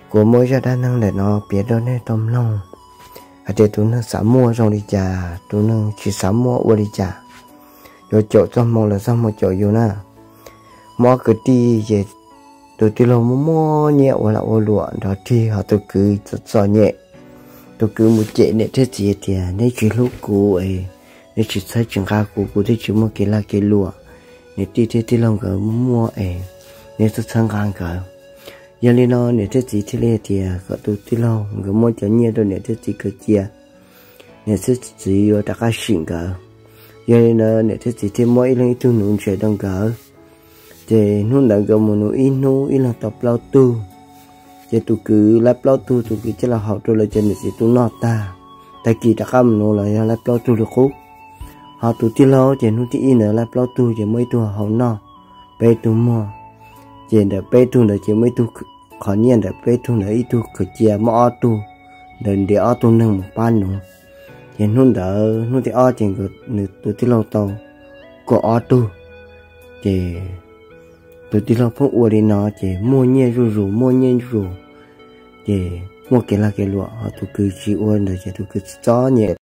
Kuv muab zaj dab neeg ntawm no piav rau nej tau mloog hais tias tus neeg xav muaj zoo li cas, tus neeg tsis xav muaj ua li cas. Yuav caum txoj hmoo los txoj hmoo caum yus na. Muaj ob kwv tij ces tus tij laug muaj muaj nyiaj ua lag ua luam nrov rhij, ho tus kwv txom txom nyem. Tus kwv mus cem niam thiab txiv tias, neb tsis hlub kuv es neb tsis txhawb tsis nqa kuv, kuv thiaj tsis muaj kev lag kev luam. Niam tij thiab tij laug nkawd muaj muaj es neb txhawb txhawb nqa nkawd. Yog li no niam thiab txiv thiaj li hais tias kom tus tij laug nkawd muab cov nyiaj rau niam thiab txiv nkawd cia, niam thiab txiv yuav rov qab sim nkawd. Yog li no niam thiab txiv thiaj muab ib leeg ib tug nuv ntses rau nkawd. Ces hnub ntawd nkawd mus nuv ib hnub ib leeg tau plaub tug. Ces tus kwv laib plaub tug, tus kwv coj los haus rau lawv cov niam txiv tub noj tag, tag kis rov qab mus nuv los yog laib plaub tug li qub. Ho tus tij laug ces hnub thib ib ntawd laib plaub tug ces muaj ib tug haus noj, peb tug muag. Ces ntawm peb tug ntawd ces muaj ib tug, qhov nyiaj ntawm peb tug ntawd ib tug kwv cia, muab ob tug ntawd ntiav ob tug neeg mus pab nuv. Ces hnub ntawd hnub thib ob ces nws tus tij laug tau kaum ob tug. Ces tus tij laug pheej ua li no ces muaj nyiaj zuj zus, muaj nyiaj zuj zus, ces muaj kev lag kev luam. Ho tus kwv tsis ua ntawd ces tus kwv txom txom nyem.